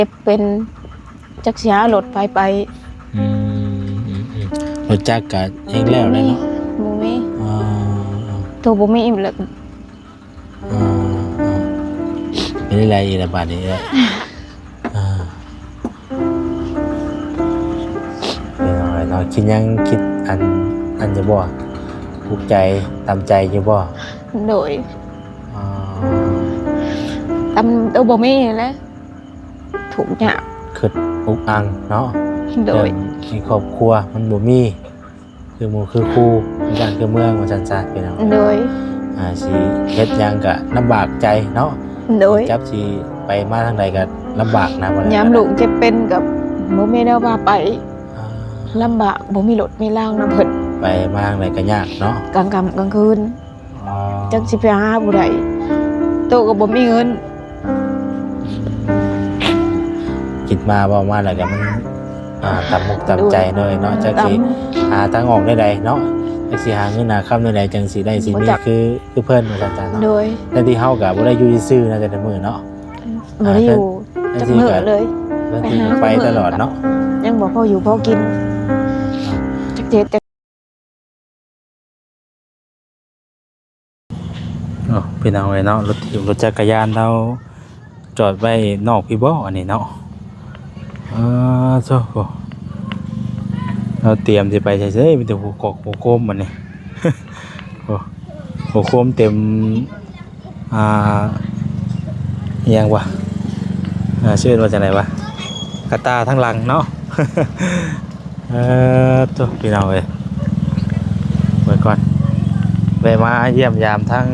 ເຈັບເປັນ ຈັກຊິຫາລົດໃຜໄປ. ອືມ ອືມ ອືມ ລົດຈັກກະແຮງແລ້ວແຫຼະເນາະ. ບໍ່ມີ ອໍ ໂຕບໍ່ມີອີກແລ້ວ. ອໍ ອໍ ເປັນຈັ່ງໃດອີກລະບາດນີ້ເອື້ອຍ? ອ່າ ເປັນຈັ່ງໃດເນາະ? ຄິດຫຍັງ ຄິດອັນ ອັນຢູ່ບໍ່? ທຸກໃຈ ຕຳໃຈຢູ່ບໍ່? ໂດຍ ອໍ ຕຳ ໂຕບໍ່ມີແຫຼະ. ທຸກຍາກ ຄຶດອຸກອັ່ງເນາະ. ໂດຍ ເລື່ອງໃນຄອບຄົວມັນບໍ່ມີຄືໝູ່ຄືຄູ່ ຄືບ້ານຄືເມືອງ ວ່າຊັ້ນຊະ ພີ່ນ້ອງ. ໂດຍ ອ່າ ຊິເຮັດຫຍັງກະລຳບາກໃຈເນາະ. ໂດຍ ຈັກຊິໄປມາທາງໃດກະລຳບາກນະ ຍາມລູກເຈັບເປັນກະບໍ່ມີແນວພາໄປ. ອ່າ ລຳບາກ ບໍ່ມີລົດມີລາງນຳເພິ່ນ ໄປມາທາງໃດກະຍາກເນາະ ກາງຄ່ຳກາງຄືນ. ອໍ ຈັກຊິໄປຫາຜູ້ໃດ ໂຕກໍບໍ່ມີເງິນ. ຄິດມາເວົ້າມາແລ້ວກໍມັນ ອ່າ ຕຳອົກຕຳໃຈເລີຍເນາະ. ໂດຍ ຈັກຊິ ຕຳ ຫາທາງອອກແນວໃດເນາະ? ຈັກຊິຫາເງິນຫາຄຳແນວໃດ ຈັ່ງຊິໄດ້ຊິມີ ບໍ່ຈັກ ຄື ຄືເພິ່ນ ວ່າຊັ້ນຊະເນາະ. ໂດຍ ແຕ່ທີ່ເຮົາກໍບໍ່ໄດ້ຢູ່ຊື່ໆນະ ແຕ່ລະມື້ເນາະ. ບໍ່ໄດ້ຢູ່ ອ່າ ຈັກມື້ເລີຍ ແຕ່ທີ່ກໍ ແຕ່ທີ່ກໍໄປຕະຫຼອດເນາະ. ຍັງບໍ່ພໍຢູ່ພໍກິນ ຈັກເຮັດ ໂອ້ ພີ່ນ້ອງເອີຍເນາະ, ລົດຖີບລົດຈັກກະຍານລາວຈອດໄວ້ນອກພີ້ບໍ ອັນນີ້ເນາະ. ເອີ ໂທ້ ລາວຕຽມຊິໄປໃສເລີຍ ມີແຕ່ຫົວກອກຫົວໂຄມອັນນີ້. ໂອ້ ຫົວໂຄມເຕັມ ອ່າ ອີ່ຫຍັງວະ ອ່າ ຊື່ເອີ້ນວ່າຈັ່ງໃດວະ ກະຕ່າທາງຫຼັງເນາະ. ເອີ ໂທ້ ພີ່ນ້ອງເອີຍ ເບິ່ງກ່ອນ ແວະມາຢ້ຽມຢາມທາງ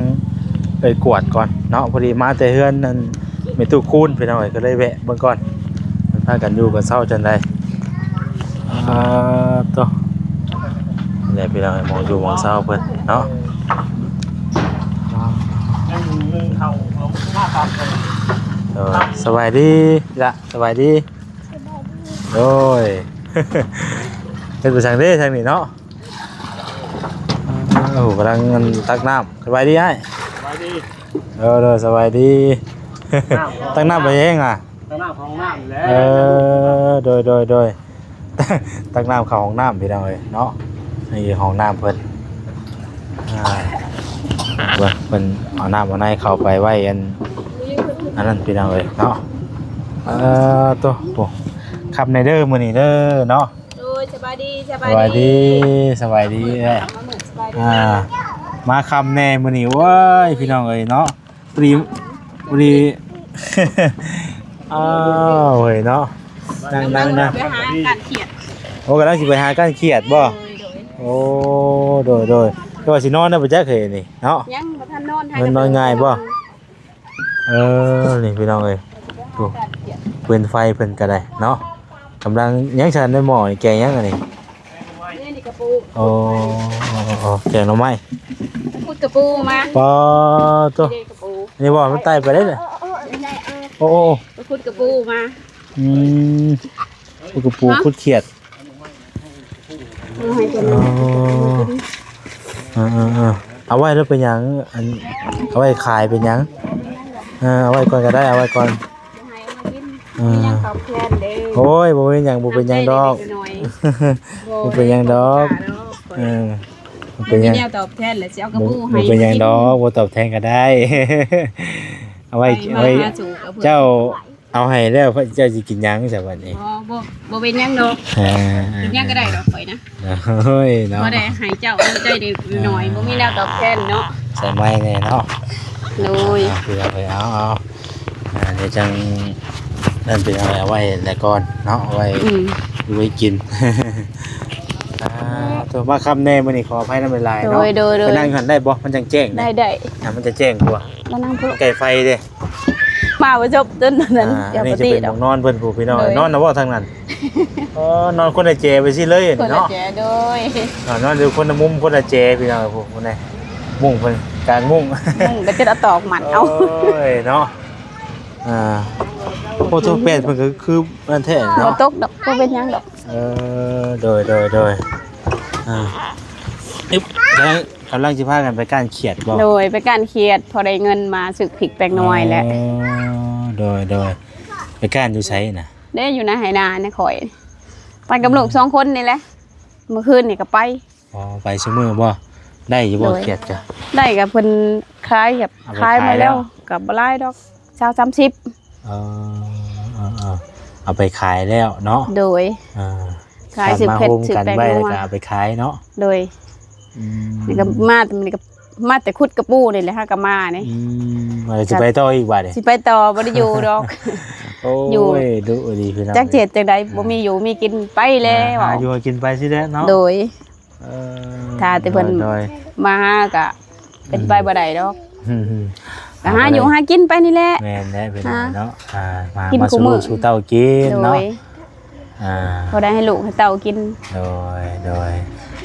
ເອື້ອຍກວດກ່ອນເນາະ. ພໍດີມາແຕ່ເຮືອນນັ້ນ ແມ່ຕູ້ຄູນ ພີ່ນ້ອງເອີຍ ກໍເລີຍແວະເບິ່ງກ່ອນ ເພິ່ນພາກັນຢູ່ກັນເຊົາຈັ່ງໃດ. ອ່າ ໂທ້ ນີ້ແຫຼະ ພີ່ນ້ອງເອີຍ ໝ່ອງຢູ່ໝ່ອງເຊົາເພິ່ນເນາະ. ເອີ ສະບາຍດີລະ ສະບາຍດີ. ໂດຍ ເຮັດໄປທາງເດ້ທາງນີ້ເນາະ. ໂອ້ ກຳລັງອັນຕັກນ້ຳ. ສະບາຍດີອ້າຍ. ສະບາຍດີ. ເອີ ໂດຍ ສະບາຍດີ. ຕັກນ້ຳໄປເອງອະ? ຕັກນ້ຳເຂົ້າຫ້ອງນ້ຳແຫຼະ. ເອີ ໂດຍ ໂດຍ ໂດຍ ຕັກນ້ຳເຂົ້າຫ້ອງນ້ຳ ພີ່ນ້ອງເອີຍເນາະ. ນີ້ຫ້ອງນ້ຳເພິ່ນ ອ່າ ເບິ່ງເພິ່ນເອົານ້ຳເອົາໃນເຂົ້າໄປໄວ້ອັນ ອັນນັ້ນ ພີ່ນ້ອງເອີຍເນາະ. ເອີ ໂຕ ໂອ້ ຄ່ຳແດ່ເດີມື້ນີ້ເດີເນາະ. ໂດຍ ສະບາຍດີ ສະບາຍດີ ສະບາຍດີເອື້ອຍ. ອ່າ ມາຄ່ຳແດ່ມື້ນີ້ ໂອ້ຍ ພີ່ນ້ອງເອີຍເນາະ. ພໍດີ ພໍດີ ອ້າວ ເຮີ້ຍເນາະ ນັ່ງ ນັ່ງ ນັ່ງ ໄປຫາກ້ານຂຽດ. ໂອ້ ກຳລັງຊິໄປຫາກ້ານຂຽດບໍ? ໂດຍ ໂດຍ ໂອ້ ໂດຍ ໂດຍ ແຕ່ວ່າຊິນອນໄດ້ບໍ່ຈັກເຮີ້ຍນີ້ເນາະ. ຍັງບໍ່ທັນນອນ ມັນນອນງ່າຍບໍ່? ເອີ ນີ້ພີ່ນ້ອງເອີຍ ໂອ້ ເປັນໄຟເພິ່ນກໍໄດ້ເນາະ. ກຳລັງຫຍັງຊັ້ນໃນໝໍ້ນີ້ ແກງຫຍັງອັນນີ້? ນີ້ ນີ້ກະປູ. ໂອ້ ແກງໜໍ່ໄມ້ ໄປຂຸດກະປູມາ. ປາໂຕ ນີ້ກະປູ ນີ້ບໍ່ ມັນໄຕ່ໄປໄດ້ເລີຍ. ໂອ້ ໄປຂຸດກະປູມາ. ອືມ ຂຸດກະປູ ຂຸດຂຽດ. ເອົາໃຫ້ເພິ່ນ ເອີ ເອົາໄວ້ແລ້ວເປັນຫຍັງ? ອັນ ເອົາໄວ້ຂາຍເປັນຫຍັງ? ເອີ ເອົາໄວ້ກ່ອນກໍໄດ້ ເອົາໄວ້ກ່ອນ. ເອີ ມີຫຍັງຕອບແທນເດ້. ໂອ້ຍ ບໍ່ມີຫຍັງ ບໍ່ເປັນຫຍັງດອກ. ບໍ່ເປັນຫຍັງດອກ. ເອີ ບໍ່ເປັນຫຍັງ ມີແນວຕອບແທນແຫຼະ ຊິເອົາກະປູໃຫ້ ບໍ່ເປັນຫຍັງດອກ ບໍ່ຕອບແທນກໍໄດ້. ເອົາໄວ້ ເອົາໄວ້ ເຈົ້າເອົາໃຫ້ແລ້ວ ເຈົ້າຊິກິນຫຍັງຊະບັດນີ້? ບໍ່ ບໍ່ ບໍ່ເປັນຫຍັງດອກ. ເອີ ກິນຫຍັງກໍໄດ້ດອກຂ້ອຍນະ. ໂອ້ຍເນາະ ບໍ່ໄດ້ໃຫ້ເຈົ້າ ເຈົ້າໄດ້ໜ້ອຍ ບໍ່ມີແນວຕອບແທນເນາະ. ໃສ່ໄມ້ແດ່ເນາະ. ໂດຍ ເອົາ ເອົາ ເອົາ ອ່າ ດຽວຈັ່ງນັ້ນ ເປັນເອົາໄວ້ແລ້ວກ່ອນເນາະ ໄວ້ ອືມ ໄວ້ກິນ. ອ່າ ໂທ ມາຄ່ຳແດ່ມື້ນີ້ ຂໍອະໄພນຳຫຼາຍໆເນາະ. ໂດຍ ໂດຍ ໂດຍ ໄປນັ່ງຢູ່ຫັ້ນໄດ້ບໍ່? ມັນຈັ່ງແຈ້ງໄດ້ ໄດ້ ອ່າ ມັນຈະແຈ້ງກວ່າ. ມານັ່ງພຸ້ນ ໃກ້ໄຟເດ້. ມາບໍ່ຈົບ ຕົນນັ້ນ ອ່າ ອັນນີ້ຈະເປັນໝອກນອນເພິ່ນພຸ້ນ ພີ່ນ້ອງ. ໂດຍ ນອນນະບໍ່ທາງນັ້ນ? ອໍ ນອນຄົນລະແຈໄປຊີ້ເລີຍ ຄົນລະ ເນາະ ແຈ. ໂດຍ ອ່າ ນອນຢູ່ຄົນລະມຸມ ຄົນລະແຈ ພີ່ນ້ອງ. ພຸ້ນ ພຸ້ນ ມຸ້ງເພິ່ນ ກາງມຸ້ງ ມຸ້ງກໍຈົນເອົາຕອກມັດເອົາ. ໂອ້ຍເນາະ. ອ່າ ໂອ້ ໂທ ແປດເພິ່ນກໍຄືນັ້ນແທ້ເນາະ. ບໍ່ຕົກດອກ ບໍ່ເປັນຫຍັງດອກ. ເອີ ໂດຍ ໂດຍ ໂດຍ. ອ່າ ອຶບ ກຳລັງ ກຳລັງຊິພາກັນໄປກ້ານຂຽດບໍ່? ໂດຍ ໄປກ້ານຂຽດ ພໍໄດ້ເງິນມາຊື້ພິກແປ້ງນວຍແຫຼະ. ອໍ ໂດຍ ໂດຍ. ໄປກ້ານຢູ່ໃສນະ? ເດ້ ຢູ່ນາໄຮ່ນານະຂ້ອຍ ໄປກັບລູກສອງຄົນນີ້ແຫຼະ. ມື້ຄືນນີ້ກໍໄປ. ອໍ ໄປຊຸມື້ບໍ່? ໄດ້ຢູ່ບໍ່? ໂດຍ ຂຽດກະ ໄດ້ກະເພິ່ນຂາຍ ແບບ ເອົາໄປຂາຍມາແລ້ວ ຂາຍແລ້ວ ກໍບໍ່ຫຼາຍດອກ ຊາວ ສາມສິບ. ເອີ ເອີ ເອີ ເອົາໄປຂາຍແລ້ວເນາະ. ໂດຍ ເອີ ຂາຍຊື້ເຜັດຊື້ແປ້ງນົວ ແລ້ວກໍເອົາໄປຂາຍເນາະ. ໂດຍ ອືມ ນີ້ກໍມາ ນີ້ກໍມາແຕ່ຂຸດກະປູນີ້ແຫຼະ ຫາກໍມານີ້. ອືມ ແລ້ວຊິໄປຕໍ່ອີກບາດນີ້? ຊິໄປຕໍ່ ບໍ່ໄດ້ຢູ່ດອກ. ໂອ້ຍ ຢູ່ ດຸດີພີ່ນ້ອງ ຈັກຊິເຮັດຈັ່ງໃດ ອືມ ບໍ່ມີຢູ່ມີກິນ ໄປແລ້ວ ຫາຢູ່ຫາກິນໄປຊີ້ແຫຼະເນາະ. ໂດຍ ເອີ ຖ້າແຕ່ເພິ່ນ ໂດຍ ມາຫາກະເປັນໄປ ອືມ ບໍ່ໄດ້ດອກ. ອືມ ກໍຫາຢູ່ຫາກິນໄປນີ້ແຫຼະ. ແມ່ນແຫຼະພີ່ນ້ອງເນາະ. ຫາ ອ່າ ມາ ກິນ ມາສູ່ລູກສູ່ເຕົ້າກິນເນາະ. ໂດຍ ອ່າ ພໍໄດ້ໃຫ້ລູກໃຫ້ເຕົ້າກິນ. ໂດຍ ໂດຍ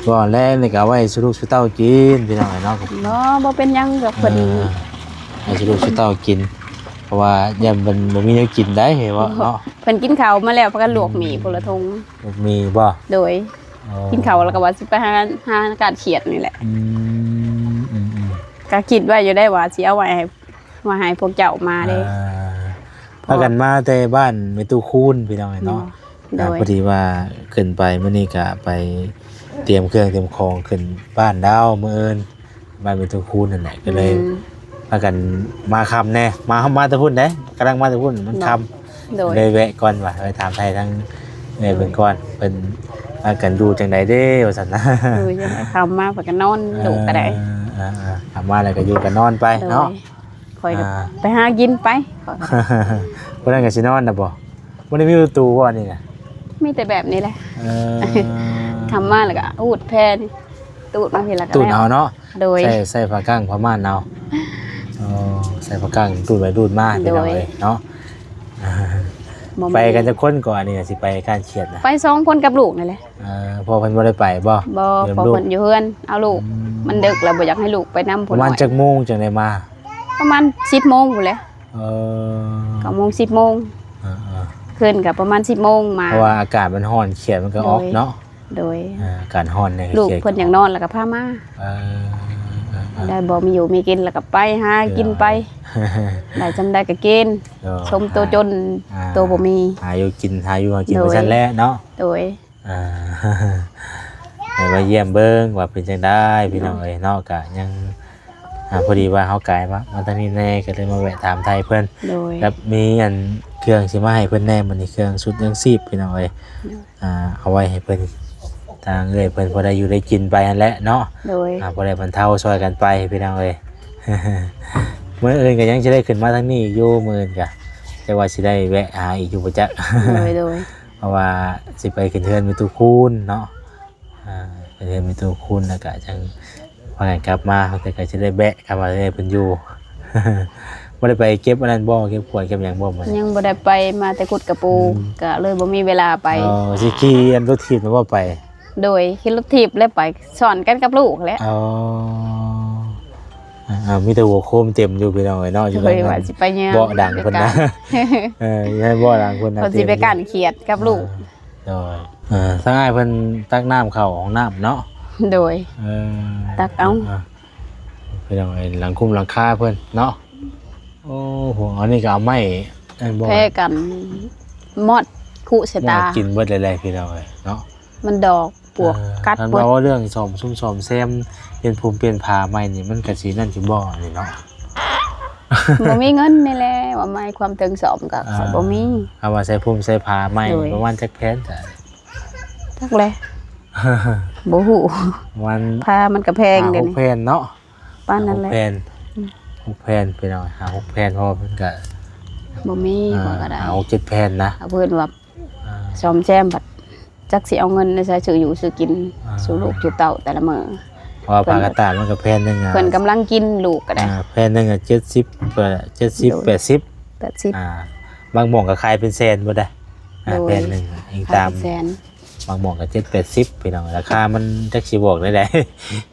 ບໍ່ແລ້ວນີ້ກໍເອົາໄວ້ສູ່ລູກສູ່ເຕົ້າກິນພີ່ນ້ອງເນາະ. ບໍ່ ບໍ່ເປັນຫຍັງດອກ ເພິ່ນ ອ່າ ໃຫ້ສູ່ລູກສູ່ເຕົ້າກິນ ເພາະວ່າຢ້ານເພິ່ນບໍ່ມີແນວກິນໄດ໋ ເຫັນບໍ່ເນາະ. ເພິ່ນກິນເຂົ້າມາແລ້ວ ພາກັນລວກໝີ່ ອືມ ຄົນລະຖົງ. ລວກໝີ່ບໍ່? ໂດຍ ອໍ ກິນເຂົ້າແລ້ວກໍວ່າຊິໄປຫາ ຫາການຂຽດນີ້ແຫຼະ. ອືມ ອືມ ອືມ ກໍຄິດໄວ້ຢູ່ໄດ້ວ່າຊິເອົາໄວ້ໃຫ້ ມາໃຫ້ພວກເຈົ້າມາເດ້. ອ່າ ພາກັນມາແຕ່ບ້ານແມ່ຕູ້ຄູນພີ່ນ້ອງເອີຍເນາະ. ໂດຍ ອ່າ ພໍດີວ່າຂຶ້ນໄປມື້ນີ້ກະໄປຕຽມເຄື່ອງຕຽມຂອງຂຶ້ນບ້ານດາວມື້ອື່ນ ບ້ານແມ່ຕູ້ຄູນນັ້ນແຫຼະ ກໍເລີຍ ອືມ ພາກັນມາຄ່ຳແດ່. ມາ ມາແຕ່ພຸ້ນເດ້ ກຳລັງມາແຕ່ພຸ້ນ ມັນຄ່ຳ. ໂດຍ ເລີຍແວະກ່ອນວ່າ ເອີ ຖາມໄຖ່ທາງເອື້ອຍເພິ່ນກ່ອນ ເພິ່ນພາກັນຢູ່ຈັ່ງໃດເດ້ວ່າຊັ້ນນະ. ເອີ ຈັ່ງໃດຄ່ຳມາເພິ່ນກໍນອນ ເອີ ລູກກໍໄດ້. ເອີ ເອີ ເອີ ຄ່ຳມາແລ້ວກໍຢູ່ກໍນອນໄປເນາະ. ໂດຍ ຂ້ອຍກໍ ອ່າ ໄປຫາກິນໄປ. ຜູ້ນັ້ນກໍຊິນອນນະບໍ່? ບໍ່ໄດ້ມີປະຕູບໍ່ອັນນີ້ນະ? ມີແຕ່ແບບນີ້ແຫຼະ. ເອີ ຄ່ຳມາແລ້ວກໍອູດແຜ່ນີ້ ຕູດມາພີ້ແລ້ວກໍຕູດເອົາເນາະ. ໂດຍ ໃສ່ ໃສ່ຜ້າກັ້ງຜ້າມ່ານເອົາ. ອໍ ໃສ່ຜ້າກັ້ງຕູດໄປຕູດມາ ໂດຍ ພີ່ນ້ອງເອີຍເນາະ. ບໍ່ມີ ໄປກັນຈັກຄົນກໍອັນນີ້ນະ ຊິໄປກ້ານຂຽດນະ? ໄປສອງຄົນກັບລູກນີ້ແຫຼະ. ເອີ ພໍ່ເພິ່ນບໍ່ໄດ້ໄປບໍ່? ບໍ່ ພໍ່ເພິ່ນຢູ່ເຮືອນ ເອົາລູກ ອືມ ມັນດຶກແລ້ວ ບໍ່ຢາກໃຫ້ລູກໄປນຳ. ປະມານຈັກໂມງຈັ່ງໄດ້ມາ? ປະມານສິບໂມງພຸ້ນແຫຼະ. ເອີ ເກົ້າໂມງ ສິບໂມງ. ເອີ ເອີ ຄືນກໍປະມານສິບໂມງມາ ເພາະວ່າອາກາດມັນຮ້ອນ ຂຽດມັນກໍອອກເນາະ. ໂດຍ ເອີ ອາກາດຮ້ອນນີ້ ລູກເພິ່ນຢາກນອນແລ້ວກໍພາມາ. ເອີ ເອີ ເອີ ໄດ້ບໍ່ມີຢູ່ມີກິນແລ້ວກໍໄປຫາກິນໄປ ເອີ ໄດ້ຊ່ຳໃດກໍກິນ. ໂດຍ ຊົມໂຕຈົນ ອ່າ ໂຕບໍ່ມີ ຫາຢູ່ກິນ ຫາຢູ່ຫາກິນ ໂດຍ ໄປຊັ້ນແຫຼະເນາະ. ໂດຍ ອ່າ ໃຫ້ມາຢ້ຽມເບິ່ງວ່າເປັນຈັ່ງໃດພີ່ນ້ອງເອີຍເນາະ. ກະຍັງ ອ່າ ພໍດີວ່າເຮົາກາຍມາ ມາທາງນີ້ແດ່ ກໍເລີຍມາແວະຖາມໄຖ່ເພິ່ນ. ໂດຍ ແລ້ວມີອັນເຄື່ອງຊິມາໃຫ້ເພິ່ນແດ່ ມື້ນີ້ເຄື່ອງຊຸດຍັງຊີບພີ່ນ້ອງເອີຍ. ໂດຍ ອ່າ ເອົາໄວ້ໃຫ້ເພິ່ນ ທາງເອື້ອຍເພິ່ນພໍໄດ້ຢູ່ໄດ້ກິນໄປຫັ້ນແຫຼະເນາະ. ໂດຍ ອ່າ ພໍໄດ້ບັນເທົາຊ່ອຍກັນໄປພີ່ນ້ອງເອີຍ. ມື້ອື່ນກໍຍັງຊິໄດ້ຂຶ້ນມາທາງນີ້ຢູ່ ມື້ອື່ນກະ ແຕ່ວ່າຊິໄດ້ແວະຫາອີກຢູ່ບໍ່ຈັກ. ໂດຍ ໂດຍ ເພາະວ່າຊິໄປຂຶ້ນເຮືອນແມ່ຕູ້ຄູນເນາະ. ອ່າ ໄປເຮືອນແມ່ຕູ້ຄູນ ແລ້ວກະຈັ່ງພາກັນກັບມາ ແຕ່ກະຊິໄດ້ແວະ ກັບມາເຮືອນເພິ່ນຢູ່. ບໍ່ໄດ້ໄປເກັບອັນນັ້ນບໍ່? ເກັບຂວດເກັບຫຍັງບໍ່? ຍັງບໍ່ໄດ້ໄປ ມາແຕ່ຂຸດກະປູ ອືມ ກະເລີຍບໍ່ມີເວລາໄປ. ອໍ ຊິຂີ່ອັນລົດຖີບນະບໍ່ໄປ? ໂດຍ ຂີ່ລົດຖີບແລ້ວໄປ ຊ້ອນກັນກັບລູກແຫຼະ. ອໍ ອ່າ ມີແຕ່ຫົວໂຄມເຕັມຢູ່ພີ່ນ້ອງເອີຍເນາະ. ຢູ່ໃນ ໂດຍ ນັ້ນ ວ່າຊິໄປຍາມ ເບາະດັງເພິ່ນນະ. ເອີ ໃນເບາະດັງເພິ່ນນະ ວ່າຊິໄປກ້ານຂຽດກັບລູກ. ໂດຍ ເອີ ທາງອ້າຍເພິ່ນຕັກນ້ຳເຂົ້າຫ້ອງນ້ຳເນາະ. ໂດຍ ເອີ ຕັກເອົາ ພີ່ນ້ອງເອີຍ ຫຼັງຄຸ້ມຫຼັງຄາເພິ່ນເນາະ. ໂອ້ໂຫ ອັນນີ້ກໍເອົາໄມ້ ອັນບໍ່ ແພ້ກັນ ມອດຄຸໃສ່ຕາ ມອດກິນເບິດເລີຍແຫຼະ ພີ່ນ້ອງເອີຍເນາະ. ມັນດອກປວກ ເອີ ກັດເບິດ. ຄັນເວົ້າເລື່ອງສ້ອມຊຸມສ້ອມແຊມ ປ່ຽນພູມປ່ຽນຜ້າໃໝ່ນີ້ ມັນກໍຊິນັ້ນຊິບໍ່ນີ້ເນາະ. ບໍ່ມີເງິນນີ້ແຫຼະ ວ່າມາໃຫ້ຄວາມເຖິງສ້ອມກໍ ອ່າ ບໍ່ມີ. ເອົາວ່າໃສ່ພູມໃສ່ຜ້າໃໝ່ ໂດຍ ປະມານຈັກແຜ່ນ? ຈັກແຫຼະ ບໍ່ຮູ້ ປະມານ ຜ້າມັນກໍແພງ ຫ້າ ເດ ຫົກແຜ່ນເນາະ. ປານນັ້ນແຫຼະ ຫົກແຜ່ນ ອືມ ຫົກແຜ່ນ ພີ່ນ້ອງ ຫ້າຫົກແຜ່ນ ເພາະວ່າເພິ່ນກະ ບໍ່ມີ ອ່າ ຂ້ອຍກໍໄດ້ ຫ້າຫົກເຈັດແຜ່ນນະ ເອົາເພິ່ນວ່າ ອ່າ ສ້ອມແຊມ ບັດຈັກຊິເອົາເງິນໃນໃສຊື້ຢູ່ຊື້ກິນ ອ່າ ສູ່ລູກສູ່ເຕົ້າແຕ່ລະມື້. ເພາະວ່າຜ້າກະຕ່າຍມັນກໍແຜ່ນໜຶ່ງ ອ່າ ເພິ່ນກຳລັງກິນ ລູກກໍໄດ້ ອ່າ ແຜ່ນໜຶ່ງ ອ່າ ເຈັດສິບ ເຈັດສິບ ໂດຍ ແປດສິບ ແປດສິບ ອ່າ ບາງໝ່ອງກໍຂາຍເປັນແສນພຸ້ນໄດ໋ ອ່າ ໂດຍ ແຜ່ນໜຶ່ງ ອີງຕາມ ຂາຍເປັນແສນ. ບາງໝ່ອງກໍເຈັດແປດສິບ ພີ່ນ້ອງ ລາຄາມັນຈັກຊິບອກແນວໃດ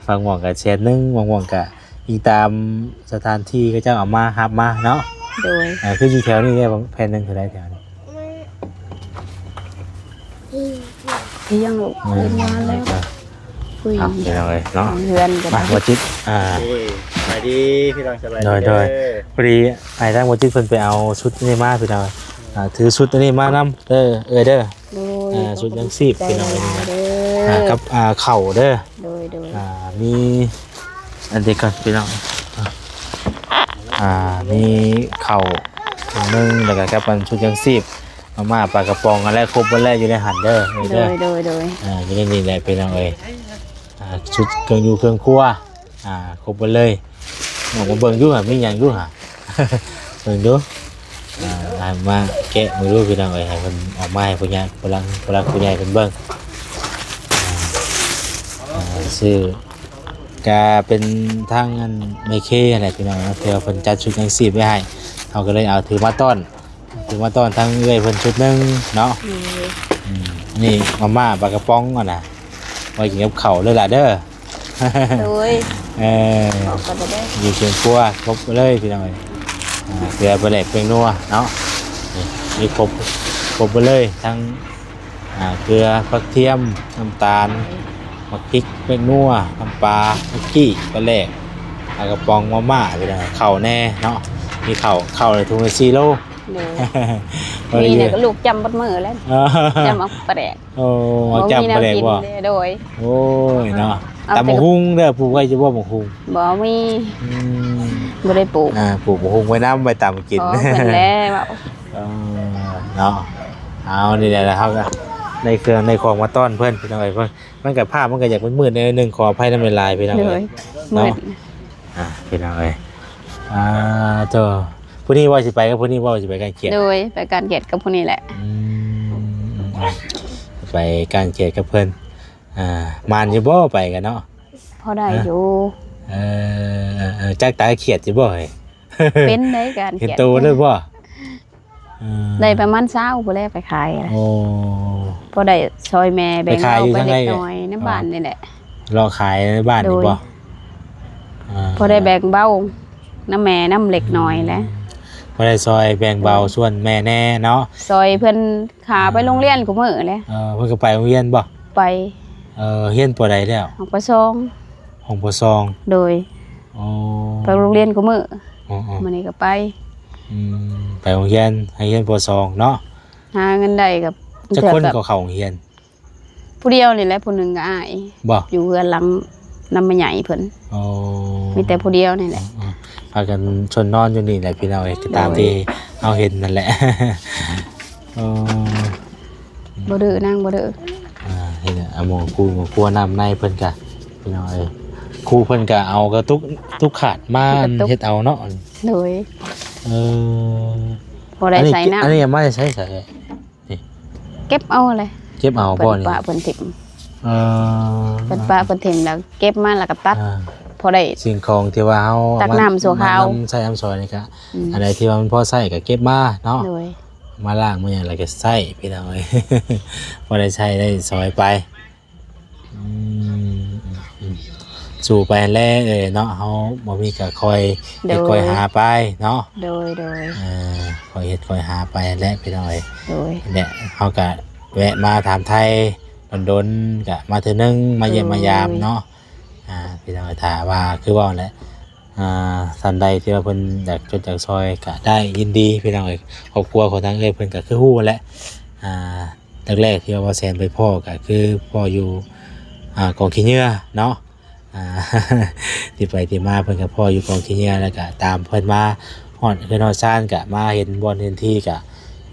ບາງໝ່ອງກໍແສນໜຶ່ງ ບາງໝ່ອງກໍອີງຕາມສະຖານທີ່ເຂົາເຈົ້າເອົາມາຮັບມາເນາະ. ໂດຍ ອ່າ ຄືຢູ່ແຖວນີ້ເດ້ ແຜ່ນໜຶ່ງເທົ່າໃດແຖວນີ້? ອີຫຍັງລູກ? ເອີ ເອີ້ນມາແລ້ວ ເອີ ຄຸຍ ອ່ະ ພີ່ນ້ອງເອີຍເນາະ ເຮືອນກັນ ມາ ບໍ່ຈິດ ອ່າ ໂອ້ຍ ສະບາຍດີພີ່ນ້ອງ ສະບາຍດີ ໂດຍ ເດີ ໂດຍ ພໍດີອ້າຍທາງບໍ່ຈິດເພິ່ນໄປເອົາຊຸດນີ້ມາ ພີ່ນ້ອງ. ອ່າ ຖືຊຸດອັນນີ້ມານຳເດີ ເອື້ອຍເດີ. ໂດຍ ອ່າ ຊຸດຍັງຊີບ ຂອບໃຈ ພີ່ນ້ອງເອີຍ ຫຼາຍໆເດີ. ອ່າ ກັບ ອ່າ ເຂົ້າເດີ. ໂດຍໆ. ອ່າ ມີອັນເດກກ່ອນ ພີ່ນ້ອງ ອ່າ ມີເຂົ້າຖົງໜຶ່ງ ແລ້ວກໍກັບອັນຊຸດຍັງຊີບ ມາມ່າ ປາກະປ໋ອງ ອັນແລະຄົບເບິດແລ້ວຢູ່ໃນຫັ້ນເດີ ເອື້ອຍເດີ. ໂດຍໆໆ. ອ່າ ຢູ່ໃນນີ້ແຫຼະ ພີ່ນ້ອງເອີຍ. ອ່າ ຊຸດເຄື່ອງຢູ່ເຄື່ອງຄົວ ອ່າ ຄົບເບິດເລີຍ. ອອກມາເບິ່ງດູຫາ ມີຫຍັງດູຫາ ເບິ່ງດູ. ອ່າ ມາແກະເບິ່ງດູ ພີ່ນ້ອງເອີຍ ໃຫ້ເພິ່ນເອົາມາໃຫ້ຜູ້ໃຫຍ່ ຜູ້ຫຼັກ ຜູ້ຫຼັກຜູ້ໃຫຍ່ເພິ່ນເບິ່ງ. ອ່າ ອ່າ ຊື່ກະເປັນທາງອັນແມ່ເຄຫັ້ນແຫຼະ ພີ່ນ້ອງເນາະ ທີ່ວ່າເພິ່ນຈັດຊຸດຍັງຊີບໄວ້ໃຫ້ ເຮົາກໍເລີຍເອົາຖືມາຕ້ອນ ຖືມາຕ້ອນທາງເອື້ອຍເພິ່ນຊຸດໜຶ່ງເນາະ. ໂດຍ. ອືມ ນີ້ມາມ່າປາກະປ໋ອງຫັ້ນນະ ໄວ້ກິນກັບເຂົ້າເລີຍລະເດີ. ໂດຍ. ເອີ ເຂົ້າກັນເລີຍ ຢູ່ເຄື່ອງຄົວຄົບເລີຍ ພີ່ນ້ອງເອີຍ. ອ່າ ເກືອ ປາແດກ ແປ້ງນົວເນາະ ນີ້ມີຄົບ ຄົບເບິດເລີຍ ທັງ ອ່າ ເກືອ ຜັກທຽມ ນ້ຳຕານ ໝາກພິກ ແປ້ງນົວ ນ້ຳປາ ເຕົ້າກີ້ ປາແດກ ປາກະປ໋ອງ ມາມ່າ ພີ່ນ້ອງ ເຂົ້າແນ່ເນາະ. ມີເຂົ້າ ເຂົ້າໃນຖົງລະສີ່ໂລ. ໂດຍ. ພໍດີ ນີ້ແຫຼະ ກໍລູກຈ້ຳເບິດມື້ແລ້ວ ຈ້ຳເອົາປາແດກ. ໂອ້ ເອົາຈ້ຳປາແດກບໍ່? ໂດຍ. ໂອ້ຍເນາະ ຕຳບັກຫຸ່ງເດີ ປູກໄວ້ຢູ່ບໍ່ບັກຫຸ່ງ? ບໍ່ມີ. ອືມ ບໍ່ໄດ້ປູກ. ອ່າ ປູກບັກຫຸ່ງໄວ້ນຳ ໄວ້ຕຳກິນ. ເພິ່ນແຫຼະເວົ້າ. ເອີ ເນາະ ເອົາ ນີ້ແຫຼະ ເຮົາກໍໄດ້ເຄື່ອງໄດ້ຂອງມາຕ້ອນເພິ່ນ ພີ່ນ້ອງເອີຍ. ເພິ່ນ ມັນກໍ ພາບມັນກໍຢາກມືດໆໜ້ອຍໜຶ່ງ ຂໍອະໄພນຳຫຼາຍໆ ພີ່ນ້ອງເອີຍ. ໂດຍ. ເນາະ ມືດ. ອ່າ ພີ່ນ້ອງເອີຍ ອ່າ ໂຕ ຜູ້ນີ້ວ່າຊິໄປກັບຜູ້ນີ້ ວ່າຊິໄປການຂຽນ. ໂດຍ. ໄປການຂຽນກັບຜູ້ນີ້ແຫຼະ. ອືມ ໄປການຂຽນກັບເພິ່ນ. ອ່າ ມ່ວນຢູ່ບໍ່ໄປກັນເນາະ? ພໍໄດ້ຢູ່. ເອີ ເອີ ຈັກຕາຂຽດຢູ່ບໍ່ເຮີ້ຍ? ເປັນໄດ໋ການຂຽນ ເຫັນໂຕເລີຍບໍ່? ເອີ ໄດ້ປະມານຊາວພຸ້ນແຫຼະໄປຂາຍ. ໂອ້ ພໍໄດ້ຊ່ອຍແມ່ແບ່ງເບົາໄປເລັກນ້ອຍໃນບ້ານນີ້ແຫຼະ. ເລາະຂາຍໃນບ້ານນີ້ບໍ່? ໂດຍ. ອ່າ ພໍໄດ້ແບ່ງເບົານຳແມ່ນຳເລັກນ້ອຍແຫຼະ. ອືມ ພໍໄດ້ຊ່ອຍແບ່ງເບົາ ໂດຍ ສ່ວນແມ່ແດ່ເນາະ. ຊ່ອຍເພິ່ນ ຂາໄປໂຮງຮຽນ ອ່າ ຄູ່ມື້ແຫຼະ. ເອີ ເພິ່ນກໍໄປໂຮງຮຽນບໍ່? ໄປ. ເອີ ຮຽນ ປ.ໃດແລ້ວ? ຫ້ອງ ປ.ສອງ. ຫ້ອງ ປ.ສອງ. ໂດຍ. ອໍ ໄປໂຮງຮຽນຄູ່ມື້. ອໍໆ ມື້ນີ້ກໍໄປ. ອືມ ໄປໂຮງຮຽນ ໃຫ້ຮຽນ ປ.ສອງ ເນາະ. ຫາເງິນໄດ້ກໍ ຈັກຄົນກໍເຂົ້າໂຮງຮຽນ? ຜູ້ດຽວນີ້ແຫຼະ ຜູ້ໜຶ່ງກໍອ້າຍ. ບໍ່ ຢູ່ເຮືອນຫຼັງນຳແມ່ໃຫຍ່ເພິ່ນ. ອໍ ມີແຕ່ຜູ້ດຽວນີ້ແຫຼະ. ອໍ ພາກັນຊົນນອນຢູ່ນີ້ແຫຼະ ພີ່ນ້ອງເອີຍ ກໍຕາມ ໂດຍ ທີ່ເຮົາເຫັນນັ້ນແຫຼະ. ອໍ ບໍ່ດື້ ນາງບໍ່ດື້. ອ່າ ເຫັນແລ້ວ ເອົາໝໍ້ຄູ ໝໍ້ຄົວ ນ້ຳໃນເພິ່ນກະ ພີ່ນ້ອງເອີຍ ຄູເພິ່ນກະເອົາກະຕຸກ ຕຸກຂາດມາເຮັດເອົາເນາະ. ໂດຍ. ເອີ ບໍ່ໄດ້ໃສ່ນ້ຳ. ອັນນີ້ເອົາມາໃສ່ໃສ? ນີ້ ເກັບເອົາແຫຼະ. ເກັບເອົາບໍ່ນີ້? ເພິ່ນປະເພິ່ນຖິ້ມ. ເອີ ເພິ່ນປະເພິ່ນຖິ້ມແລ້ວເກັບມາແລ້ວກໍຕັດ. ອ່າ ພໍໄດ້ ສິ່ງຂອງທີ່ວ່າເຮົາຕັກນ້ຳຊົ່ວຄາວ ນຳໃຊ້ນຳສອຍນີ້ກະ ອືມ ອັນໃດທີ່ວ່າມັນພໍໃຊ້ກໍເກັບມາເນາະ. ໂດຍ. ມາລ້າງມາຫຍັງແລ້ວກໍໃຊ້ ພີ່ນ້ອງເອີຍ ພໍໄດ້ໃຊ້ໄດ້ສອຍໄປ. ອືມ ອືມ ອືມ ສູ້ໄປຫັ້ນແຫຼະເອີຍເນາະ ເຮົາບໍ່ມີກໍຄ່ອຍເຮັດ ໂດຍ ຄ່ອຍຫາໄປເນາະ. ໂດຍ ໂດຍ. ເອີ ຄ່ອຍເຮັດຄ່ອຍຫາໄປຫັ້ນແຫຼະ ພີ່ນ້ອງເອີຍ. ໂດຍ. ແລະ ເຮົາກໍແວະມາຖາມໄຖ່ດົນໆ ກໍມາເທື່ອໜຶ່ງ ມາຢ້ຽມ ໂດຍ ມາຢາມເນາະ. ອ່າ ພີ່ນ້ອງເອີຍ ຖ້າວ່າຄືເວົ້າແຫຼະ ອ່າ ທ່ານໃດທີ່ວ່າເພິ່ນຢາກຊົດຢາກຊ່ອຍກໍໄດ້ ຍິນດີ ພີ່ນ້ອງເອີຍ. ຄອບຄົວຂອງທາງເອື້ອຍເພິ່ນກໍຄືຮູ້ແຫຼະ ອ່າ ແລກໆ ທີ່ວ່າບ່າວແສນໄປພໍ້ກໍຄືພໍ້ຢູ່ ອ່າ ກອງຂີ້ເຫຍື້ອເນາະ. ອ່າ ທີ່ໄປທີ່ມາເພິ່ນກໍພໍ້ຢູ່ກອງຂີ້ເຫຍື້ອ ແລ້ວກໍຕາມເພິ່ນມາຮອດເຮືອນຮອດຊານ ກໍມາເຫັນບ່ອນເຫັນທີ່ ກໍ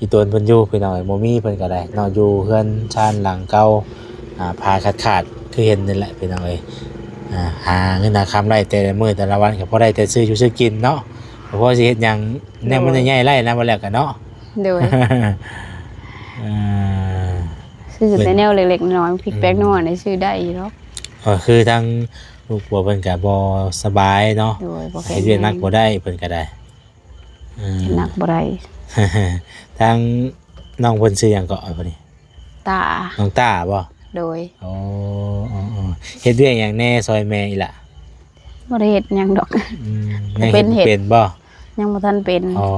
ອີ່ຕົນເພິ່ນຢູ່ ພີ່ນ້ອງເອີຍ. ບໍ່ມີເພິ່ນກໍໄດ້ເນາະ ຢູ່ເຮືອນຊານຫຼັງເກົ່າ ອ່າ ພາຂາດໆ ຄືເຫັນນີ້ແຫຼະ ພີ່ນ້ອງເອີຍ. ອ່າ ຫາເງິນຫາຄຳໄດ້ແຕ່ລະມື້ແຕ່ລະວັນ ກໍພໍໄດ້ແຕ່ຊື້ຢູ່ຊື້ກິນເນາະ ກໍພໍຊິເຮັດຫຍັງແນວມັນ ໂດຍ ໃຫຍ່ໆ ໄດ້ນະ ວ່າແລ້ວກໍເນາະ. ໂດຍ. ເອີ ຊື້ແຕ່ແນວເລັກໆ ນ້ອຍໆ ພິກແປ້ງນົວນີ້ຊື້ໄດ້ຢູ່ດອກ. ກໍຄືທາງລູກຜົວເພິ່ນກໍບໍ່ສະບາຍເນາະ. ໂດຍ. ບໍ່ແຂງແຮງ ເຮັດວຽກໜັກບໍ່ໄດ້ ເພິ່ນກໍໄດ້. ເອີ ເຮັດໜັກບໍ່ໄດ້. ທາງນ້ອງເພິ່ນຊື່ຫຍັງເກາະ ຜູ້ນີ້? ຕາ. ນ້ອງຕາບໍ່? ໂດຍ. ໂອ້ ເອີໆ ເຮັດວຽກຫຍັງແດ່ຊ່ອຍແມ່ອີ່ຫຼະ? ບໍ່ໄດ້ເຮັດຫຍັງດອກ. ອືມ ຍັງເຮັດບໍ່ເປັນບໍ່? ຍັງບໍ່ທັນເປັນ. ອໍ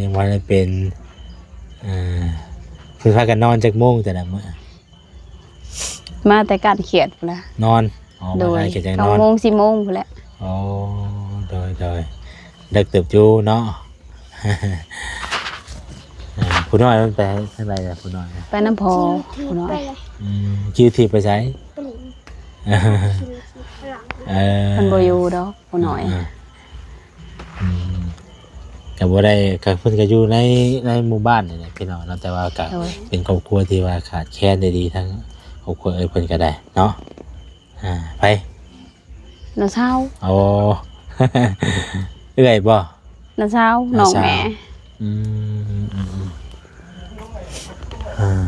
ຍັງບໍ່ທັນໄດ້ເປັນ. ເອີ ເພິ່ນພາກັນນອນຈັກໂມງແຕ່ລະມື້? ມາແຕ່ການຂຽດພຸ້ນລະ ນອນ. ອໍ ໂດຍ. ມາຂຽດຈັ່ງນອນ ສອງໂມງ ສີ່ໂມງພຸ້ນແຫຼະ. ອໍ ໂດຍໆ ເດິກເຕີບຢູ່ເນາະ. ອ່າ ຜູ້ນ້ອຍມັນໄປທາງໃດລະ ຜູ້ນ້ອຍນະ? ໄປນຳພໍ່ຜູ້ນ້ອຍ. ອືມ ຂີ່ຖີບໄປໃສ? ໄປຫຼິ້ນ ເອີ ເພິ່ນບໍ່ຢູ່ດອກຜູ້ນ້ອຍ. ອືມ ກໍບໍ່ໄດ້ ກໍເພິ່ນກໍຢູ່ໃນ ໃນໝູ່ບ້ານນີ້ແຫຼະພີ່ນ້ອງເນາະ ແຕ່ວ່າກໍ ໂດຍ ເປັນຄອບຄົວທີ່ວ່າຂາດແຄນໄດ້ດີ ທັງຄອບຄົວເອື້ອຍເພິ່ນກໍໄດ້ເນາະ. ອ່າ ໃຜ? ນ້າສາວ. ໂອ້ ເອື້ອຍບໍ່? ນ້າສາວ ນ້ອງແມ່. ອືມ ອືມ ອືມ ອ່າ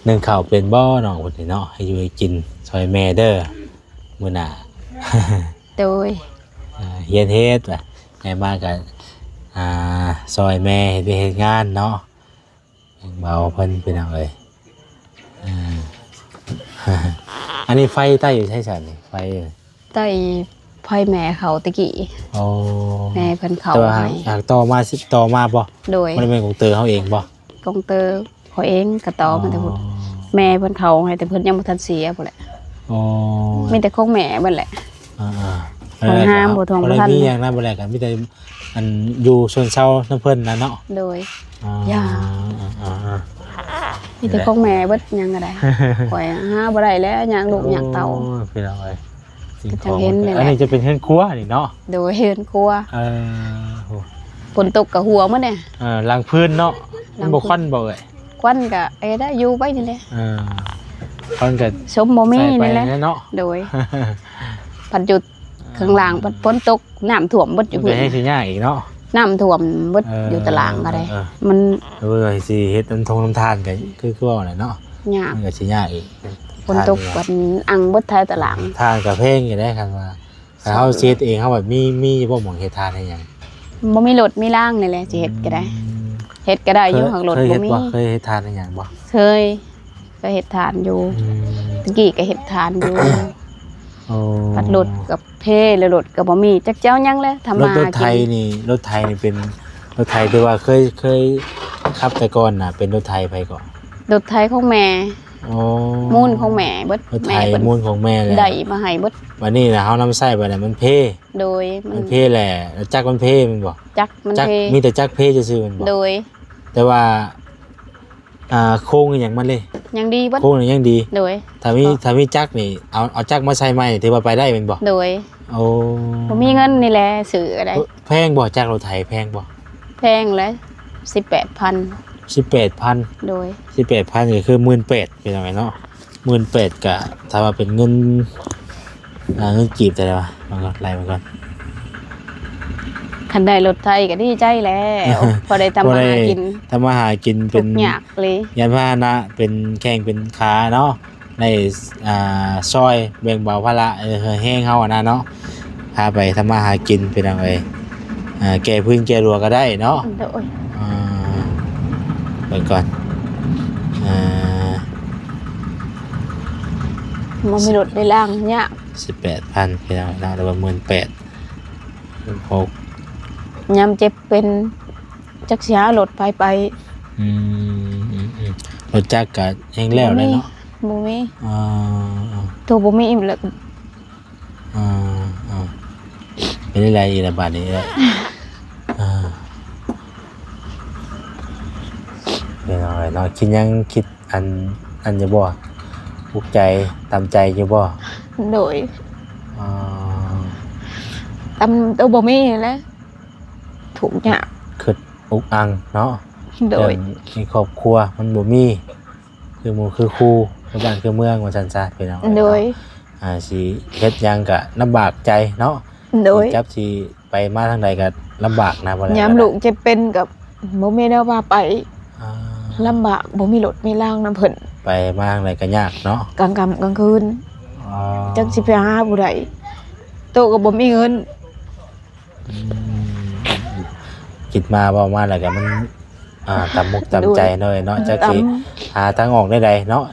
ໜຶ້ງເຂົ້າເປັນບໍ່ນ້ອງຄົນນີ້ເນາະ? ໃຫ້ຢູ່ໃຫ້ກິນຊ່ອຍແມ່ເດີ ມື້ໜ້າ. ໂດຍ ອ່າ ຮຽນເຮັດວ່າ ໃຫຍ່ມາກໍ ອ່າ ຊ່ອຍແມ່ເຮັດວຽກເຮັດງານເນາະ ແບ່ງເບົາເພິ່ນ ພີ່ນ້ອງເອີຍ. ອ່າ ອັນນີ້ໄຟໃຕ້ຢູ່ໃສຊັ້ນນີ້? ໄຟ ໃຕ້ໄຟແມ່ເຂົາແຕ່ກີ້. ອໍ ແມ່ເພິ່ນເຂົາ ແຕ່ວ່າຫາກ ໃຫ້ ຫາກຕໍ່ມາ ສືບຕໍ່ມາບໍ່? ໂດຍ ບໍ່ໄດ້ແມ່ນຂອງເຕີເຮົາເອງບໍ່? ຂອງເຕີ ຂ້ອຍເອງກໍຕໍ່ມາແຕ່ພຸ້ນ. ອໍ ແມ່ເພິ່ນເຂົາໃຫ້ ແຕ່ເພິ່ນຍັງບໍ່ທັນເສຍພຸ້ນແຫຼະ. ອໍ ມີແຕ່ຂອງແມ່ເບິດແຫຼະ. ອ່າໆ ຂອງຫ້າມບໍ່ທ່ວງບໍ່ທັນ ບໍ່ໄດ້ມີຫຍັງນະ ບໍ່ໄດ້ກໍມີແຕ່ ອັນ ຢູ່ຊົນເຊົານຳເພິ່ນນະເນາະ. ໂດຍ ອ່າ ຢ່າ ອ່າໆ ມີແຕ່ຂອງແມ່ເບິດ ຫຍັງກໍໄດ້. ຂ້ອຍຫາບໍ່ໄດ້ແລ້ວ ຍາກລູກຍາກເຕົ້າ. ໂອ້ຍ ພີ່ນ້ອງເອີຍ ສິ່ງຂອງ ກໍຈັ່ງເຫັນນີ້ແຫຼະ. ອັນນີ້ຈະເປັນເຮືອນຄົວນີ້ເນາະ? ໂດຍ ເຮືອນຄົວ. ເອີ ໂອ້ ຝົນຕົກກໍຮົ່ວໝົດແດ່. ເອີ ຫຼັງພື້ນເນາະ ມັນບໍ່ຄວັນບໍ່ເອີຍ? ຄວັນກໍເອີ ໄດ້ຢູ່ໄປນີ້ແຫຼະ. ເອີ ຄວັນກໍຊົມບໍ່ມີນີ້ແຫຼະເນາະ. ໂດຍ ພັດຢູ່ຂ້າງລ່າງ ພັດຝົນຕົກ ນ້ຳຖ້ວມເບິດຢູ່ພຸ້ນ. ມັນກໍແຮ່ງຊິຍາກອີກເນາະ ນ້ຳຖ້ວມເບິດ. ເອີ ຢູ່ຕາລ່າງກໍໄດ້. ເອີ ມັນ ເອີ ຊິເຮັດນຳທົ່ງນຳທານກໍຄື ຄືເວົ້າແຫຼະເນາະ. ຍາກ ມັນກໍຊິຍາກອີກ. ຝົນຕົກກໍອັ່ງເບິດທ້າຍຕາລ່າງ. ທານກໍແພງຢູ່ເດ້ ຄັນວ່າ ຖ້າເຮົາຊິເຮັດເອງ ເຮົາແບບມີ ມີຢູ່ບໍ່ ໝ່ອງເຮັດທານເຮັດຫຍັງ? ບໍ່ມີລົດມີລາງນີ້ແຫຼະ ຊິເຮັດກໍໄດ້. ອືມ ເຮັດກໍໄດ້ຢູ່ ເຄີຍ ຫາກລົດບໍ່ມີ. ເຄີຍເຮັດທານເຮັດຫຍັງບໍ່? ເຄີຍ ເຄີຍເຮັດທານຢູ່. ອືມ ຕະກີ້ກໍເຮັດທານຢູ່. ໂອ້ ພັດລົດກໍເພ ແລ້ວລົດກໍບໍ່ມີ ຈັກຊິເອົາຫຍັງແຫຼະ ທຳມາຫາກິນ. ລົດ ລົດໄຖນີ້ ລົດໄຖນີ້ເປັນລົດໄຖທີ່ວ່າເຄີຍ ເຄີຍຂັບແຕ່ກ່ອນນະ ເປັນລົດໄຖໃຜເກາະ? ລົດໄຖຂອງແມ່. ອໍ ມູນຂອງແມ່ເບິດ. ລົດໄຖ ແມ່ເພິ່ນ ມູນຂອງແມ່ແຫຼະ ໄດ້ມາໃຫ້ເບິດ. ບັດນີ້ນະ ເຮົານຳໃຊ້ໄປແລ້ວມັນເພ. ໂດຍ ມັນ ມັນເພແຫຼະ ຈັກມັນເພແມ່ນບໍ່? ຈັກມັນເພ ຈັກ ມີແຕ່ຈັກເພຊື່ໆແມ່ນບໍ່? ໂດຍ ແຕ່ວ່າ ອ່າ ໂຄງອີຫຍັງມັນເດ ຍັງດີເບິດ. ໂຄງນີ້ຍັງດີ. ໂດຍ ຖ້າມີ ອໍ ຖ້າມີຈັກນີ້ ເອົາ ເອົາຈັກມາໃສ່ໃໝ່ ຖືວ່າໄປໄດ້ແມ່ນບໍ່? ໂດຍ ໂອ້ ບໍ່ມີເງິນນີ້ແຫຼະ ຊື້ກໍໄດ້. ແພງບໍ່ ຈັກລົດໄຖແພງບໍ່? ແພງແຫຼະ ສິບແປດພັນ. ສິບແປດພັນ. ໂດຍ ສິບແປດພັນກໍຄືໝື່ນແປດ ພີ່ນ້ອງເນາະ. ໝື່ນແປດ ກະຖ້າວ່າເປັນເງິນ ອ່າ ເງິນກີບເທົ່າໃດວະ? ເບິ່ງກ່ອນ ໄລ່ເບິ່ງກ່ອນ. ຄັນໄດ້ລົດໄຖກໍດີໃຈແລ້ວ ພໍໄດ້ທຳມາຫາກິນ. ທຳມາຫາກິນເປັນ ທຸກຍາກເລີຍ. ຍານພາຫະນະ ເປັນແຂ້ງເປັນຂາເນາະ ໄດ້ ອ່າ ຊ່ອຍແບ່ງເບົາພາລະ ເອີ ແຮງເຮົາຫັ້ນນະເນາະ. ພາໄປທຳມາຫາກິນ ພີ່ນ້ອງເອີຍ ອ່າ ແກ້ພື້ນແກ້ຮົ້ວກໍໄດ້ເນາະ. ໂດຍ ອ່າ ເບິ່ງກ່ອນ ອ່າ ບໍ່ມີລົດໄດ້ລ້າງຍາກ. ສິບແປດພັນ ພີ່ນ້ອງເນາະ ຫຼືວ່າໝື່ນແປດ ຫົກ ຍາມເຈັບເປັນ ຈັກຊິຫາລົດໃຜໄປ. ອືມ ອືມ ອືມ ລົດຈັກກະແຮງແລ້ວແລ້ວເນາະ. ບໍ່ມີ ບໍ່ມີ ອໍ ໂຕບໍ່ມີອີກແລ້ວ. ອ່າ ເປັນໃດອີກລະບາດນີ້ເອື້ອຍ? ອ່າ ເປັນຫຍັງເນາະ ຄິດຫຍັງ ຄິດອັນ ອັນຢູ່ບໍ່? ທຸກໃຈ ຕຳໃຈຢູ່ບໍ່? ໂດຍ ອ່າ ຕຳ ໂຕບໍ່ມີແຫຼະ ທຸກຍາກ ຄຶດອຸກອັ່ງເນາະ. ໂດຍ ເລື່ອງໃນຄອບຄົວມັນບໍ່ມີ ຄືໝູ່ຄືຄູ່ ຄືບ້ານຄືເມືອງ ວ່າຊັ້ນຊະ ພີ່ນ້ອງເອີຍ. ໂດຍ ເນາະ ອ່າ ຊິເຮັດຫຍັງກະລຳບາກໃຈເນາະ. ໂດຍ ຊິຈັບຊິໄປມາທາງໃດກະລຳບາກນະ ບໍ່ໄດ້ ຍາມລູກເຈັບເປັນກະບໍ່ມີແນວພາໄປ. ອ່າ ລຳບາກ ບໍ່ມີລົດມີລາງນຳເພິ່ນ ໄປມາທາງໃດກະຍາກເນາະ ກາງຄ່ຳກາງຄືນ. ອໍ ຈັກຊິໄປຫາຜູ້ໃດ ໂຕກະບໍ່ມີເງິນ. ອືມ ຄິດມາເວົ້າມາແລ້ວກະມັນ ອ່າ ຕຳມົກຕຳໃຈເນາະ ເນາະ ຈັກຊິຫາທາງອອກແນວໃດເນາະ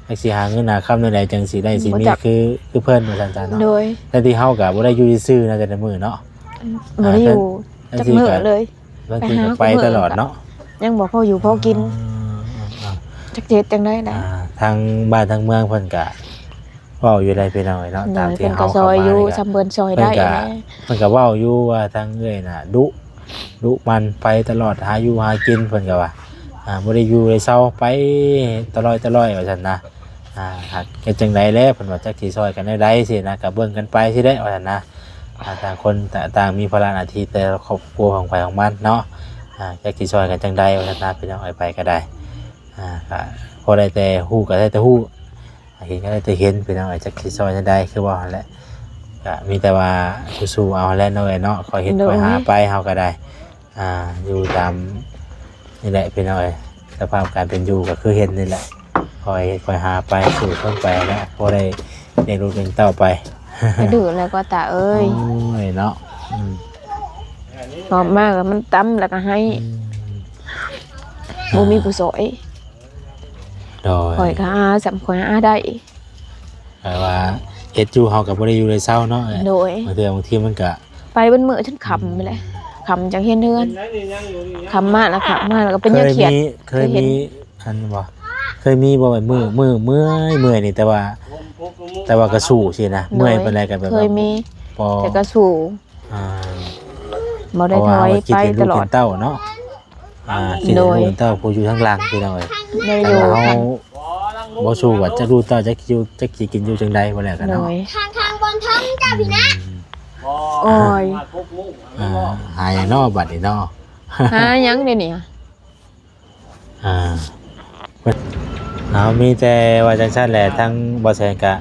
ຈັກຊິຫາເງິນຫາຄຳແນວໃດ ຈັ່ງຊິໄດ້ຊິມີຄື ຄືເພິ່ນ ວ່າຊັ້ນຊະເນາະ. ໂດຍ ແຕ່ທີ່ເຮົາກະບໍ່ໄດ້ຢູ່ຊື່ໆນະ ແຕ່ລະມື້ເນາະ ບໍ່ໄດ້ຢູ່ຈັກມື້ເລີຍ ບາງທີກະໄປຕະຫຼອດເນາະ ຍັງບໍ່ພໍຢູ່ພໍກິນ. ອ່າ ຈັກຊິເຮັດຈັ່ງໃດໄດ້ ອ່າ ທາງບ້ານທາງເມືອງເພິ່ນກະ ເວົ້າຢູ່ໄດ໋ພີ່ນ້ອງເອີຍເນາະ. ໂດຍ ຕາມທີ່ເຮົາເຂົ້າມານີ້ກະ ສ່ຳເພິ່ນຊ່ອຍໄດ້ ເພິ່ນກະ ເພິ່ນກະເວົ້າຢູ່ວ່າທາງເອື້ອຍນະດຸ ດຸໝັ່ນໄປຕະຫຼອດ ຫາຢູ່ຫາກິນ ເພິ່ນກະວ່າ ອ່າ ບໍ່ໄດ້ຢູ່ໄດ້ເຊົາ ໄປຕະຫຼອຍຕະຫຼອຍວ່າຊັ້ນນະ. ອ່າ ຫາກເຮັດຈັ່ງໃດແຫຼະ ເພິ່ນວ່າ ຈັກຊິຊ່ອຍກັນແນວໃດຊີ້ນະ ກະເບິ່ງກັນໄປຊີ້ແຫຼະວ່າຊັ້ນນະ. ອ່າ ຕ່າງຄົນຕະ ຕ່າງມີພາລະໜ້າທີ່ແຕ່ລະຄອບຄົວຂອງໃຜຂອງມັນເນາະ. ອ່າ ຈັກຊິຊ່ອຍກັນຈັ່ງໃດວ່າຊັ້ນນະ ພີ່ນ້ອງເອີຍ ໃຜກະໄດ້. ອ່າ ກະພໍໄດ້ແຕ່ຮູ້ ກະໄດ້ແຕ່ຮູ້ ເຫັນ ກະໄດ້ແຕ່ເຫັນ ພີ່ນ້ອງເອີຍ ຈັກຊິຊ່ອຍຈັ່ງໃດ ຄືເວົ້າຫັ້ນແຫຼະ. ກະມີແຕ່ວ່າສູ້ໆເອົາຫັ້ນແຫຼະ ນ້ອງເອີຍເນາະ ຄ່ອຍເຮັດ ໂດຍ ຄ່ອຍຫາໄປ ເຮົາກະໄດ້. ອ່າ ຢູ່ຕາມນີ້ແຫຼະ ພີ່ນ້ອງເອີຍ ສະພາບການເປັນຢູ່ກະຄືເຫັນນີ້ແຫຼະ ຄ່ອຍເຮັດຄ່ອຍຫາໄປ ສູ້ກັນໄປແຫຼະ ພໍໄດ້ລ້ຽງລູກລ້ຽງເຕົ້າໄປ. ກະດື້ແລ້ວກໍຕາເອີຍ ໂອ້ຍເນາະ. ອືມ ຮອບມາກະມັນຕຳແລ້ວກະໄຫ້ ອືມ ບໍ່ມີຜູ້ຊ່ອຍ. ໂດຍ ຂ້ອຍກະຫາສ່ຳຂ້ອຍຫາໄດ້. ແປວ່າເຮັດຢູ່ເຮົາກະບໍ່ໄດ້ຢູ່ໄດ້ເຊົາເນາະ. ໂດຍ ບາງເທື່ອບາງທີມັນກະໄປເບິດມື້ຈົນຄ່ຳນີ້ແຫຼະ ອືມ ຄ່ຳຈັ່ງເຫັນເຮືອນ ຄ່ຳມາລະ ຄ່ຳມາລະກະເປັນຫຍັງຄຽດ. ເຄີຍມີ ເຄີຍມີອັນບໍ່ ເຄີຍມີບໍ່ ມື້ ມື້ເມື່ອຍ ເມື່ອຍນີ້ ແຕ່ວ່າ ແຕ່ວ່າກະສູ້ຊີ້ນະ. ໂດຍ ເມື່ອຍປານໃດກະແບບ ເຄີຍມີ ແຕ່ກະສູ້ ອ່າ ບໍ່ໄດ້ຖອຍໄປຕະຫຼອດ ເພາະວ່າເຮົາກະຄິດເຫັນລູກເຫັນເຕົ້າເນາະ. ອ່າ ໂດຍ ຄິດເຫັນລູກເຫັນເຕົ້າຜູ້ຢູ່ທາງຫຼັງ ພີ່ນ້ອງເອີຍ. ໂດຍ ຄັນວ່າເຮົາບໍ່ສູ້ກະຈັກລູກເຕົ້າຈັກຊິຢູ່ ຈັກຊິກິນຢູ່ຈັ່ງໃດບໍ່ແລ້ວກະເນາະ. ໂດຍ ຂ້າງໆບ່ອນເທິງເຈົ້າພີ້ນະ. ອືມ ໂອ້ຍ ອ່າ ຫາຫຍັງເນາະບາດນີ້ເນາະ ຫາຫຍັງດຽວນີ້. ອ່າ ເອົາ ມີແຕ່ວ່າຈັ່ງຊັ້ນແຫຼະ ທາງບໍ່ແສນກະ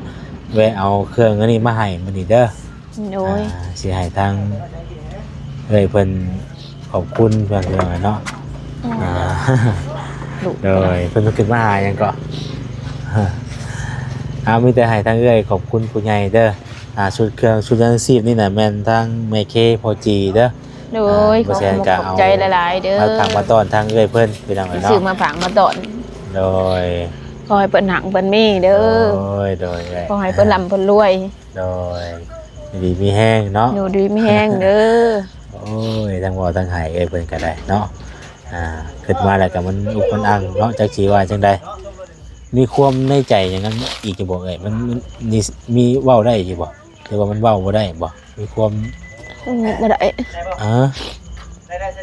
ແວະເອົາເຄື່ອງອັນນີ້ມາໃຫ້ມື້ນີ້ເດີ. ໂດຍ ອ່າ ຊິໃຫ້ທາງເອື້ອຍເພິ່ນຂອບຄຸນເພິ່ນເນາະ. ອືມ ອ່າ ໂດຍ ເພິ່ນຂຶ້ນມາຫາຫຍັງເກາະ. ເອົາ ມີແຕ່ໃຫ້ທາງເອື້ອຍຂອບຄຸນຜູ້ໃຫຍ່ເດີ. ອ່າ ຊຸດເຄື່ອງ ຊຸດຍັງຊີບນີ້ນະ ແມ່ນທາງແມ່ເຄ ພໍ່ຈີເດີ. ໂດຍ ອ່າ ຂອບ ຂອບໃຈຫຼາຍໆເດີ ມາຝາກມາຕ້ອນທາງເອື້ອຍເພິ່ນ ພີ່ນ້ອງເອີຍເນາະ ຊື້ມາຝາກມາຕ້ອນ. ໂດຍ ຂໍໃຫ້ເພິ່ນຮັ່ງເພິ່ນມີເດີ. ໂດຍ ໂດຍ ຂໍໃຫ້ເພິ່ນລ່ຳເພິ່ນລວຍ. ໂດຍ ຢູ່ດີມີແຮງເນາະ ຢູ່ດີມີແຮງເດີ. ໂອ້ຍ ທັງເວົ້າທັງໄຫ້ເອື້ອຍເພິ່ນກະໄດ້ເນາະ. ອ່າ ຄິດມາແລ້ວກະມັນອຸກມັນອັ່ງເນາະ ຈັກຊິວ່າຈັ່ງໃດ. ມີຄວາມໃນໃຈຫຍັງອີກຢູ່ບໍ່ເອື້ອຍ ມັນ ມັນ ມີ ມີເວົ້າໄດ້ຢູ່ບໍ່ ຫຼືວ່າມັນເວົ້າບໍ່ໄດ້ບໍ່ ມີຄວາມ ອືມ ບໍ່ໄດ້ ຮະ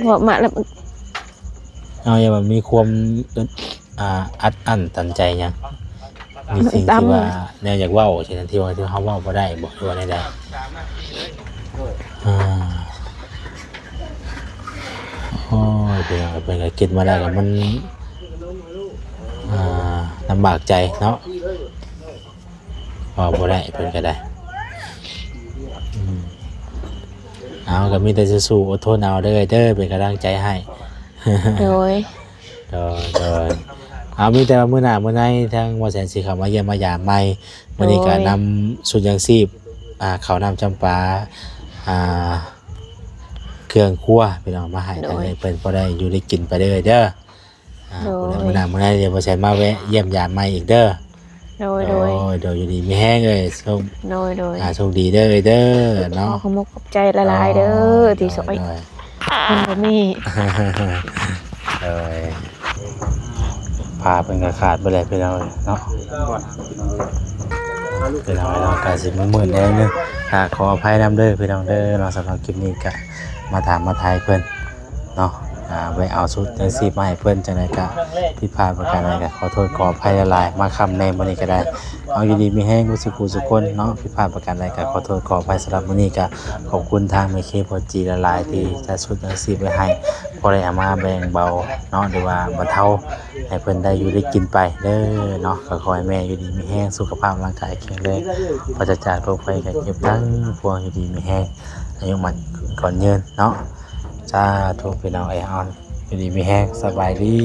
ເວົ້າມາແລ້ວ ເອົາ ຢ່າວ່າມີຄວາມ ອຶດ ອ່າ ອັດອັ້ນຕັນໃຈຫຍັງ ມີສິ່ງທີ່ວ່າ ມັນຕຳ ແນວຢາກເວົ້າ ທີ່ ທີ່ວ່າ ທີ່ເຮົາເວົ້າບໍ່ໄດ້ບໍ່ ຫຼືວ່າແນວໃດ? ອ່າ ໂອ້ຍ ເພິ່ນ ເພິ່ນກະຄິດມາແລ້ວກະມັນ ອ່າ ລຳບາກໃຈເນາະ ເວົ້າບໍ່ໄດ້ເພິ່ນກະໄດ້. ອືມ ເອົາ ກະມີແຕ່ສູ້ໆ ອົດທົນເອົາເດີ ເດີ ເປັນກຳລັງໃຈໃຫ້. ໂດຍ ໂດຍ ໂດຍ ເອົາ ມີແຕ່ວ່າມື້ໜ້າມື້ໃນທາງບໍ່ແສນຊິເຂົ້າມາຢ້ຽມມາຢາມໃໝ່. ມື້ນີ້ກະ ໂດຍ ນຳຊຸດຍັງຊີບ ອ່າ ເຂົ້ານ້ຳຈຳປາ ອ່າ ເຄື່ອງຄົວ ພີ່ນ້ອງ ມາໃຫ້ ໂດຍ ທາງເອື້ອຍເພິ່ນ ພໍໄດ້ຢູ່ໄດ້ກິນໄປເດີ ເດີ. ອ່າ ໂດຍ ມື້ໜ້າມື້ໃນດຽວບໍ່ແສນມາແວະຢ້ຽມຢາມໃໝ່ອີກເດີ. ໂດຍ ໂດຍ ໂດຍ ຢູ່ດີມີແຮງເອີຍ ໂຊກ ໂດຍ ໂດຍ ອ່າ ໂຊກດີເດີ ເອີຍເດີເນາະ. ຂໍຂອບໃຈຫຼາຍໆເດີ ໂດຍ ທີ່ຊ່ອຍ ໂດຍ ໂດຍ ມັນບໍ່ມີ ໂດຍ ຜ້າເພິ່ນກະຂາດເບິດແລ້ວ ພີ່ນ້ອງເນາະ. ພີ່ນ້ອງເນາະ ກະຊິມືດໆແດ່ໜຶ່ງ ກະຂໍອະໄພນຳເດີ ພີ່ນ້ອງເດີເນາະ. ສຳລັບຄລິບນີ້ກະມາຖາມມາທາຍເພິ່ນ ເນາະ ອ່າ ໄວ້ເອົາຊຸດຍັງຊີບມາໃຫ້ເພິ່ນ ຈັ່ງໃດກະຜິດພາດປະການໃດກະຂໍໂທດຂໍອະໄພຫຼາຍໆ ມາຄ່ຳແດ່ມື້ນີ້ກະໄດ້. ເອົາ ຢູ່ດີມີແຮງເບິດສູ່ຜູ້ສູ່ຄົນເນາະ ຜິດພາດປະການໃດກະຂໍໂທດຂໍອະໄພ. ສຳລັບມື້ນີ້ກະຂອບຄຸນທາງແມ່ເຄ ພໍ່ຈີ ຫຼາຍໆ ທີ່ຈັດຊຸດຍັງຊີບໄວ້ໃຫ້ ພໍໄດ້ເອົາມາແບ່ງເບົາເນາະ ຫຼືວ່າບັນເທົາໃຫ້ເພິ່ນໄດ້ຢູ່ໄດ້ກິນໄປເດີເນາະ. ກະຂໍໃຫ້ແມ່ຢູ່ດີມີແຮງ ສຸຂະພາບຮ່າງກາຍແຂງແຮງ ປາສະຈາກໂລກໄພໄຂ້ເຈັບທັງປວງ ຢູ່ດີມີແຮງ ອາຍຸໝັ້ນຂວັນຍືນເນາະ. ສາທຸ ພີ່ນ້ອງເອີຍ ເອົາ ຢູ່ດີມີແຮງ ສະບາຍດີ.